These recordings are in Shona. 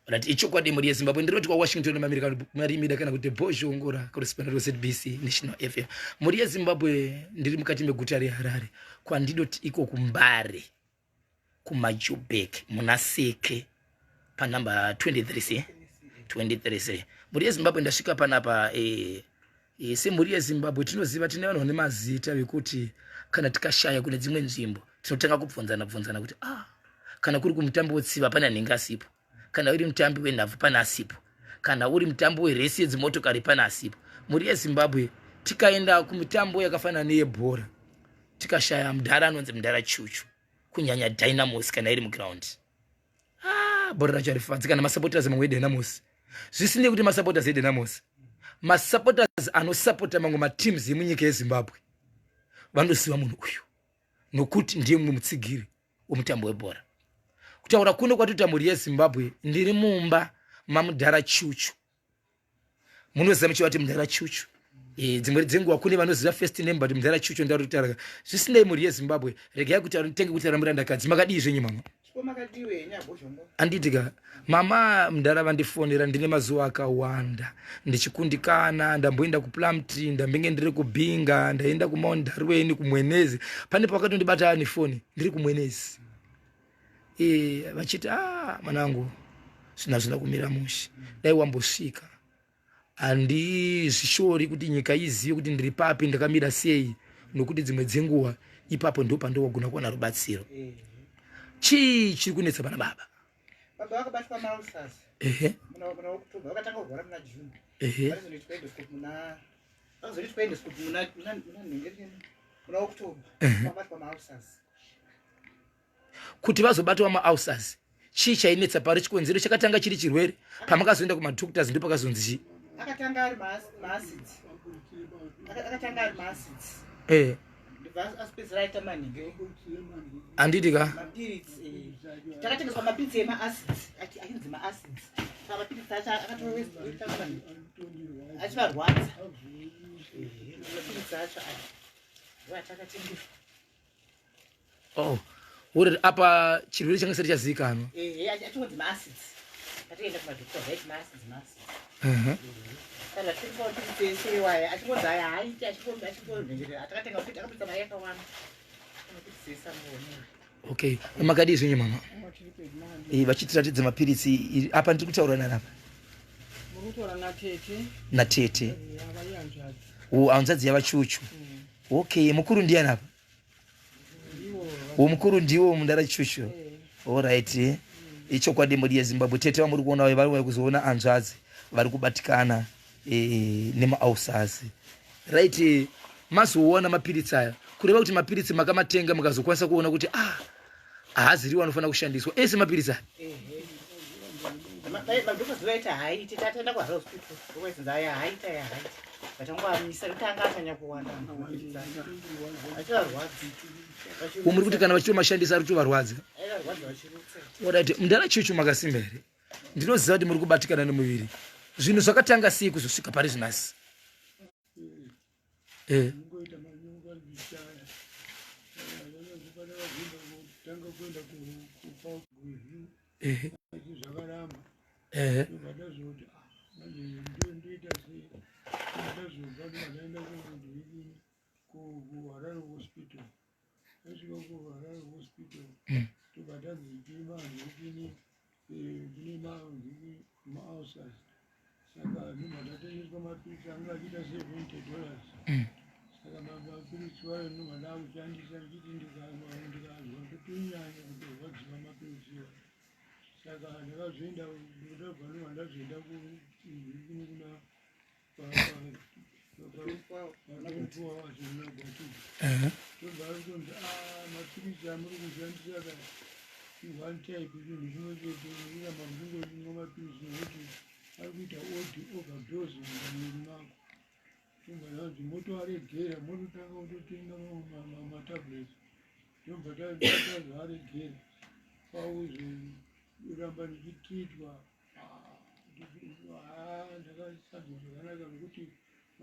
Right, ichokwadi mhuri yeZimbabwe, ndinoti kwaWashington maAmerica marimida kana kuti Bhozhongora, correspondent weZBC National FM. Mhuri yeZimbabwe, ndiri mukati meguta reHarare, kwandinoti iko kuMbare, kuMajubek, muna Seke, panumber 23 c 23 c. Mhuri yeZimbabwe, ndasvika panapa semhuri yeZimbabwe tinoziva tine vanhu vane mazita vekuti kana tikashaya kune dzimwe nzvimbo tinotanga kubvunzana bvunzana kuti kana kuri kumutambo wetsiva pane anenge asipo, kana uri mutambi wenhabvu pane asipo, kana uri mutambo weresi yedzimotokari pane asipo. Mhuri yeZimbabwe, tikaenda kumitambo yakafanana neyebhora tikashaya mudhara anonzi Mudhara Chuchu, kunyanya Dynamos kana iri muground, bhora racho harifadzi kana masupporters mamwe eDynamos. Zvisinei kuti masupporters eDynamos, masupporters anosapota mamwe mateams emunyika yeZimbabwe vanoziva munhu uyu nokuti ndiye mumwe mutsigiri wemutambo webhora. Kutaura kuno kwatoita, mhuri yeZimbabwe, ndiri mumba maMudhara Chuchu. Munoziva muchivati Mudhara Chuchu, dzimwe dzenguva kune vanoziva first name, but Mudhara Chuchu ndarotaura. Zvisinei, mhuri yeZimbabwe, regai kuti tenge kutaura murandakadzi. Makadii zvenyu, mama? Anditi ka mama, mudhara vandifonera, ndine mazuva akawanda ndichikundikana. Ndamboenda kuPlumtree, ndambenge ndiri kuBinga, ndaenda kuMount Darwen, kuMwenezi. Pane pakatondibata nefoni ndiri kuMwenezi, vachiti, "Ah, mwanangu, zvinhu hazvina kumira mushe, dai wambosvika." Handizvishori kuti nyika izive kuti ndiri papi, ndakamira sei, nokuti dzimwe dzenguva ipapo ndo pandogona kuwana rubatsiro. Chii chiri kunetsa pana baba? Baba vakabatwa maulcers muna October. Vakatanga kurwara muna June. Vakazoitwa endoscope muna vakazoitwa endoscope muna October. Vakabatwa maulcers. Kuti vazobatwa maulcers, chii chainetsa pari? Chikonzero chakatanga chiri chirwere, pamakazoenda kumadoctors ndo pakazonzi chii? Akatanga ari maacids, akatanga ari maacids. Ndibva asipedzera aita manhingi. Handiti ka? Mapiritsi, takatengeswa mapiritsi emaacids achinzi maacids. Saka mapiritsi acho akatoita achivarwadza. Mapiritsi acho aya ndo atakatengeswa. Oh, uri apa chirwere changa chisati chazivikanwa? Ehe, achingonzi maacids. Tatoenda kumadoctors aiti maacids, maacids. Kana tiripo mapiritsi ese iwaya achingonzi aya haaiti, achingonhengerera. Takatenga mapiritsi, akaputsa mari yakawanda, mapiritsi ese amuonewa. Okay, makadii zvenyu, mama? Vachitiratidza mapiritsi apa. Ndiri kutaura nani apa? Muri kutaura natete. Natete? Ava ihanzvadzi. O, hanzvadzi yavaChuchu. Okay, mukuru ndiani apa? Ndiwo. Wo mukuru ndiwo Mudara Chuchu. Alright, ichokwadi, mhuri yeZimbabwe, tete vamuri kuona vari kuuya kuzoona hanzvadzi vari kubatikana nemaulcers. Right, mazoona mapiritsi aya, kureva kuti mapiritsi makamatenga mukazokwanisa kuona kuti haaziriwo anofanira kushandiswa ese mapiritsi aya? Madoctors vaiti haaiti. Tataenda kuHarare Hospital, ndokwaizinzi aya haaiti, aya haaiti. Vatangoamisa nekuti anga atanya kuwanda mapiritsi acho achivarwadza. Muri kuti kana vachitomashandisa ari kutovarwadza? Aivarwadza, vachirutsa. Alright, Mudara Chuchu, makasimba here? Ndinoziva kuti muri kubatikana nemuviri. Zvinhu zvakatanga sei kuzosvika pari zvinasi? Kungoita manyoka zvichaya vanozofana vazoenda kutanga kuenda kupa gwezvi. Asi zvakaramba. Ndobva ndazoti, "Ah, manje ndoita sei?" Ndazobva ndobva ndaenda kuHarare Hospital. Tasvika kuHarare Hospital, tobva tanzi kune kune maulcers. Saka ndobva ndatengeswa mapiritsi anga achiita $70. Saka mapiritsi wayo ndobva ndakushandisa, ndichiti ndikanwa ndikazwa ndotonyanya kutorwadziwa mapiritsi iwayo. Saka ndakazoenda, ndabva ndobva ndazoenda kuna pa24 hours muna Gwatidza. Tobva kutonzi, "Ah, mapiritsi amuri kushandisa ka one type, chinhu chimwe chete, mukuramba muchingomwa mapiritsi nekuti ari kuita odi overdose mumuviri mako." Tobva tanzi motoaregera, mototanga kutotenga matablets. Tobva tazoaregera, kwakuzoramba ndichitreatwa. Ndakasanzwa zvakanaka nokuti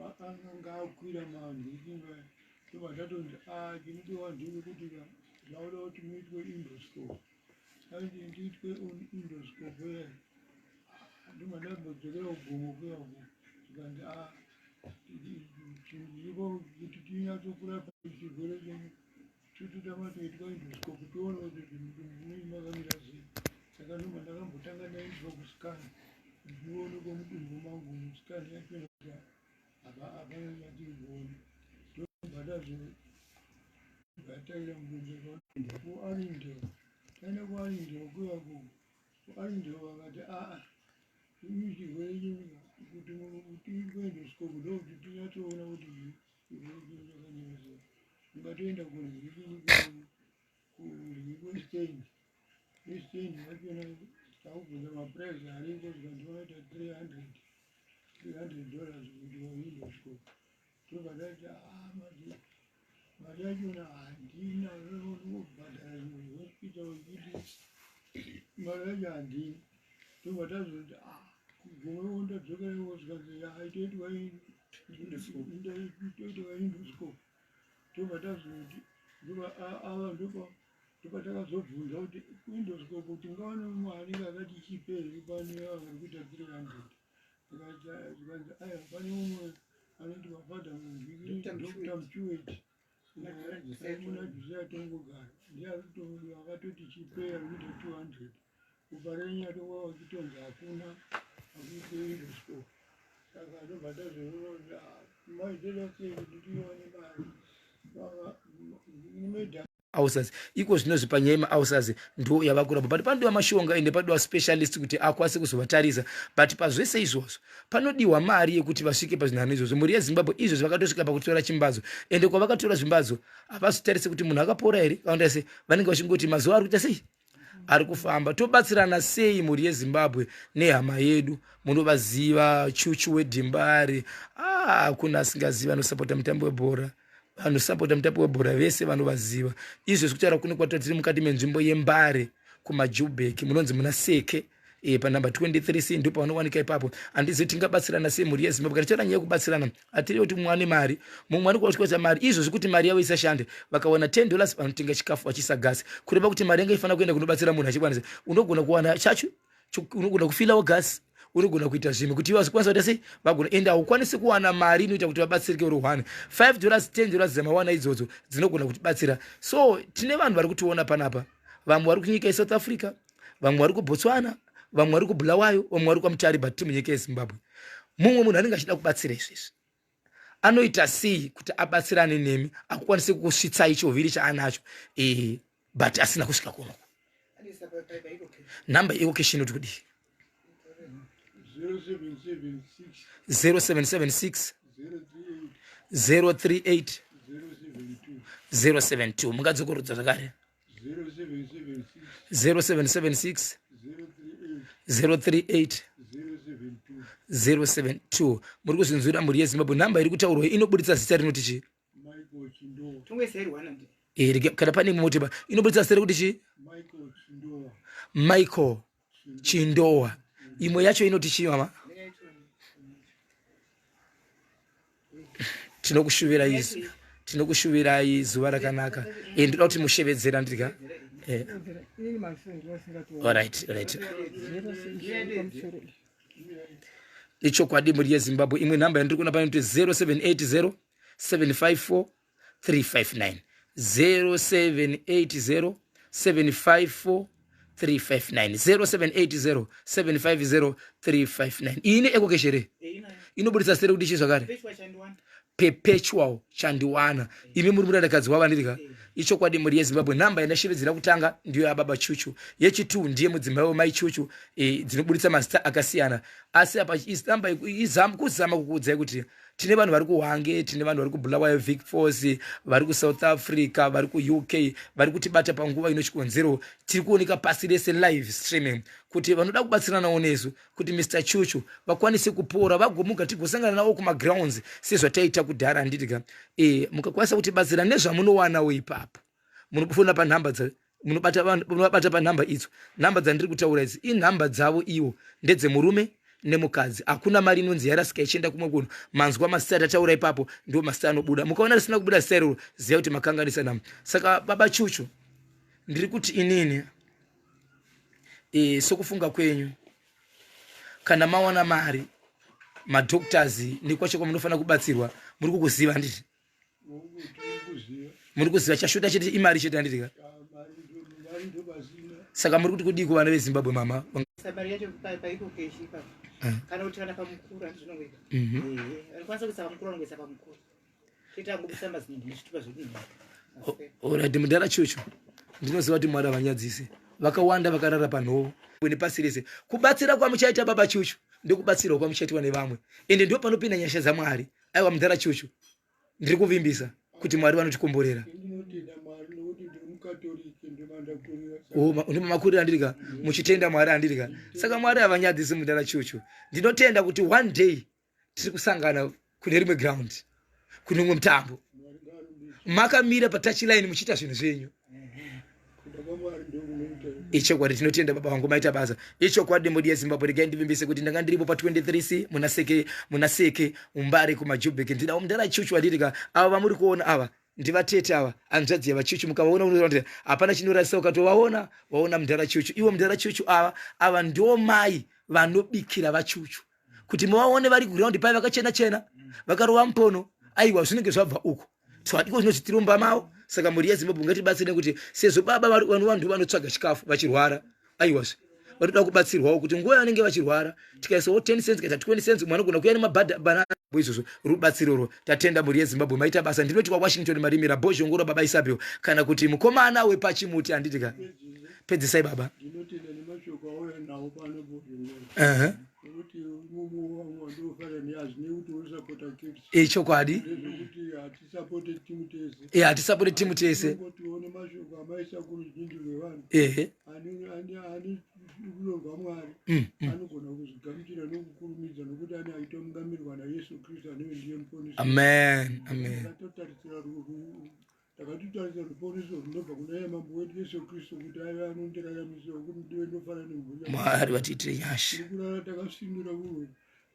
anga akwira manhikinga. Tobva tatonzi, "A, chinodiwa ndechekuti zvauda kuti muitwe endoscope." Aiti ndiitwe endoscope. Ndobva ndambodzokera kugomo kuya uko zvikanzi a chiripo kuti tinyatsokurapa chirwere chenyu totoda matoitwa endoscope tione kuti munenge makamira sei. Saka ndobva ndakambotanga ndaendeswa kuscan kuti ndionekwe mudumbu mangu muscan yachona kuti hapana chatiri kuona. Ndobva tazobva taenda kuArindale. Taenda kuArindale kuya ku kuArindale vakati aa imi chirwere chenyu kuti tiitwe endoscope ndokuti tinyatsoona kuti chirwere chenyu chakamira sei. Mungatoenda kuWest End. West End yachona takubvunza maprice ariko zvikanzi vanoita $300 kuti waendoscope. Ndobva ndati aa mari yachona handina, unobhadhara zvimwe hospital uchiti mari yacho handina. Ndobva tazoti ah kuguma ndadzokera ikoko zvikanzi haitoitwa toitwa endoscope. Ndobva tazoti ndoba ava ndopa ndopatakazobvunza kuti kuendoscope tingawane mumwe anenge akati chipe here pane ava vari kuita 300. Zvikanzi aiwa pane umwe anoti Father Dr. Mchuweti muna Josiah Tongogara ndiye akatoti chipe ari kuita 200. Kuparenyatwa wachitonzi hakuna hakuitwe endoscope. Saka ndobva tazoona kuti maitoita sei kuti tione mari madam Ulcers iko zvinozvi panyaya yemaulcers ndo yavakurapa, but panodiwa mashonga ende panodiwa specialist kuti akwanise kuzovatarisa. But pazvese izvozvo panodiwa mari yekuti vasvike pazvinhano izvozvo. Mhuri yeZimbabwe, izvozvo vakatosvika pakutora chimbadzo, ende kwavakatora zvimbadzo havazotarise kuti munhu akapora here kaunda sei. Vanenge vachingoti mazuva ari kuita sei, ari kufamba. Tobatsirana sei, mhuri yeZimbabwe, nehama yedu? Munovaziva, Chuchu weDimbare. Ah, hakuna asingazivi anosapota mutambo webhora. Vanosapota mutambo webhora vese vanovaziva. Izvezvi kutaura kuno kwatira tiri mukati menzvimbo yeMbare kumaJubek, munonzi muna Seke panhamba 23 c, ndipo pavanowanika ipapo. Handizivi tingabatsirana sei, mhuri yeZimbabwe. Kana tichaura nyaya yekubatsirana, hatiri kuti mumwe ane mari, mumwe anokwanisa kuita mari. Izvozvi kuti mari yavo isashande, vakawana $10 vanotenga chikafu vachiisa gasi, kureva kuti mari yanga ifanira kuenda kunobatsira munhu achikwanisa. Unogona kuwana chacho, unogona kufilawo gasi, unogona kuita zvimwe kuti ivo vazokwanisa kuita sei, vagona. Ende haukwanisi kuwana mari inoita kuti vabatsirike uri one. $5, $10 dzamawana idzodzo dzinogona kutibatsira. So tine vanhu vari kutiona panapa, vamwe vari kunyika yeSouth Africa, vamwe vari kuBotswana, vamwe vari kuBulawayo, vamwe vari kwaMutare, but tiri munyika yeZimbabwe. Mumwe munhu anenge achida kubatsira izvezvi anoita sei kuti abatsirane nemi, akukwanise kukusvitsai choviri chaanacho, but asina kusvika kunoko? Nhamba yeEcoCash inoti kudii? 0776 0776 038 038 072. Mungadzokorodza zvakare? 0776 0776 038 038 072. Muri kuzvinzwira, mhuri yeZimbabwe? Nhamba iri kutaurwa inoburitsa zita rinoti chii? Michael Chindowa. Tungoisa ndi. Kana pane imwe motiba inoburitsa zita rekuti chii? Michael Chindowa. Michael Chindowa. Imwe yacho inoti chii, mama? Tinokushuvirai zuva rakanaka. Ndoda kuti mushevedzera ndirya. Inini maziso ndinosingato. Alright. Ichokwadi, mhuri yeZimbabwe, imwe nhamba yandiri kuona pano kuti 0780 754 359, 0780 754 359, 0780 750 359. Iyi neEcoCash here? Inobudisa zita rekuti chii zvakare? Perpetual Chandiwana. Imi muri murandakadzi wavandirika. Ichokwadi, mhuri yeZimbabwe, nhamba yandashevedzera kutanga ndiyo yababa Chuchu, yechitu ndiye mudzimai wemai Chuchu. Dzinobudisa mazita akasiyana, asi apa namba kuzama kukuudzai kuti tine vanhu vari kuHwange, tine vanhu vari kuBulawayo, Vic Force, vari kuSouth Africa, vari kuUK, vari kutibata panguva ino. Chikonzero tiri kuoneka pasi rese live streaming, kuti vanoda kubatsiranawo nesu kuti Mr Chuchu vakwanise kupora, vagomuka, tigosangana navo kumagrounds sezvataita kudhara, handitika? Mukakwanisa kutibatsira nezvamunowanawo ipapo, munofona panhamba munovabata panhamba idzo. Nhamba dzandiri kutaura idzi inhamba dzavo iwo, ndedzemurume nemukadzi. Hakuna mari inonzi yarasika ichienda kumwe kunhu. Manzwa mazita atataura ipapo, ndo mazita anobuda. Mukaona risina kubuda zita iroro, ziva kuti makanganisa nhamba. Saka baba Chuchu, ndiri kuti inini, sokufunga kwenyu, kana Kana mawana mari, madoctors nekwacho kwamunofanira kubatsirwa, muri kukuziva handiti? Muri kuziva chashota chete imari chete, handiti ka? Saka muri kuti kudii kuvana veZimbabwe, mama? Mari yacho paiko keshi ipapo, kana kuti kana pamukuru handizvinongoita. Vanokwanisa kuisa pamukuru, vanongoisa pamukuru. Toita ngobisa mazinhu nezvitupa zvedu. Alright, mudhara Chuchu, ndinoziva kuti Mwari havanyadzise. Vakawanda vakarara panhovo nepasi rese. Kubatsira kwamuchaita, baba Chuchu, ndokubatsirwa kwamuchaitwa nevamwe, ende ndo panopinda nyasha dzaMwari. Aiwa, mudhara Chuchu, ndiri kuvimbisa kuti Mwari vanotikomborera. Ndinotenda Mwari nokuti ndiri muKatorike, ndomandakurira. Oh, makurira, handirika? Muchitenda Mwari, handirika? Saka Mwari havanyadzisi, mudhara Chuchu. Ndinotenda kuti one day tiri kusangana kune rimwe ground, kune umwe mutambo, makamira patouchline muchiita zvinhu zvenyu. Kuda kwaMwari ndokunoita. Ichokwadi, tinotenda baba vangu, maita basa. Ichokwadi, mhuri yeZimbabwe, regai ndivimbise kuti ndanga ndiripo pa23C muna Seke muMbare, kumaJubek. Ndinawo mudhara Chuchu, handitika? Ava vamuri kuona ava ndivatete ava, hanzvadzi yavaChuchu. Mukavaona unoona kuti hapana chinorasisa. Ukatovaona, waona mudhara Chuchu. Ivo mudhara Chuchu ava ndo mai vanobikira vaChuchu. Kuti muvaone vari kuground pai vakachena chena, vakarova mupono, aiwa, zvinenge zvabva uko. Twadiko zvinoti tiromba mavo. Saka mhuri yeZimbabwe, ngatibatsire kuti sezvo baba vanhu vanotsvaga chikafu vachirwara, aiwazve vanoda kubatsirwawo kuti nguva yavanenge vachirwara tikaisawo 10 cents kaita 20 cents, umwe anogona kuuya nemabhadha izvozvo rubatsirorwo. Tatenda, mhuri yeZimbabwe, maita basa. Ndinoti kwaWashington Marimira, Bhozhongora, baba Isabel, kana kuti mukomana wepachimuti, handitika? Pedzisai, baba. Ndinotenda nemashoko auya nawo pano, Bhozhongora, nokuti mumwe wangu wandinofanira ne hazvinei kuti unosapota Caps. Ichokwadi. Ndezvekuti hatisapote timu tese. Hatisapote timu tese. Ngotione mashoko amaisa kuruzhinji rwevanhu ani rudo rwaMwari anogona kuzvigamuchira nokukurumidza, nokuti ane aitomungamirwa naYesu Kristu, anove ndiye muponesi. Amen, amen. Takatotarisira ruponeso runobva kuna iye Mambo wedu Yesu Kristu, kuti aive anondiraramisawo kuti ndive ndofara nemhuri yangu. Mwari vatiitire nyasha. Ndiri kurara takasvinura uwe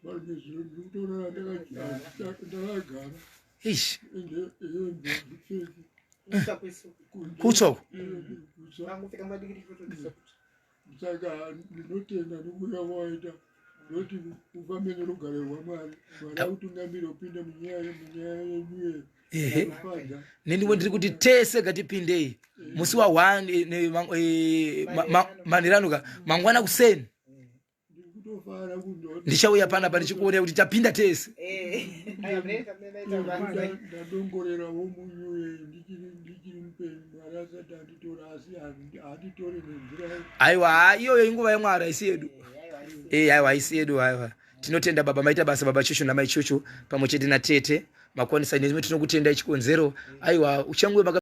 vanezuro, ndiri kutorara ndakagara. Ish. Ende hembe handipfeki. Kutsva kwesu. Kutsva uku. Kutsva. Vangopfeka madikiri kutodisa kuti. Saka ndinotenda nokuuya kwawaita, ndoti ufambe nerugare rwaMwari. Mwari akutungamire upinde munyaya yenyu inofadza. Nendiwo ndiri kuti tese ngatipindei musi wa1 manheranuka mangwana kuseni. Ndiri kutofara kundo. Ndichauya panapa ndichikuonera kuti tapinda tese. Aya munoita munoita basa. Ndadongorerawo munyuye ndichiri mupenyu. Mwari asati anditora, asi handitore nenzira. Aiwa, iyoyo inguva yaMwari, haisi yedu. Aiwa, haisi yedu, aiwa. Tinotenda baba, maita basa, baba Chuchu namai Chuchu pamwe chete natete. Makwanisa nezvimwe, tinokutenda. Chikonzero, aiwa, uchanguve maka.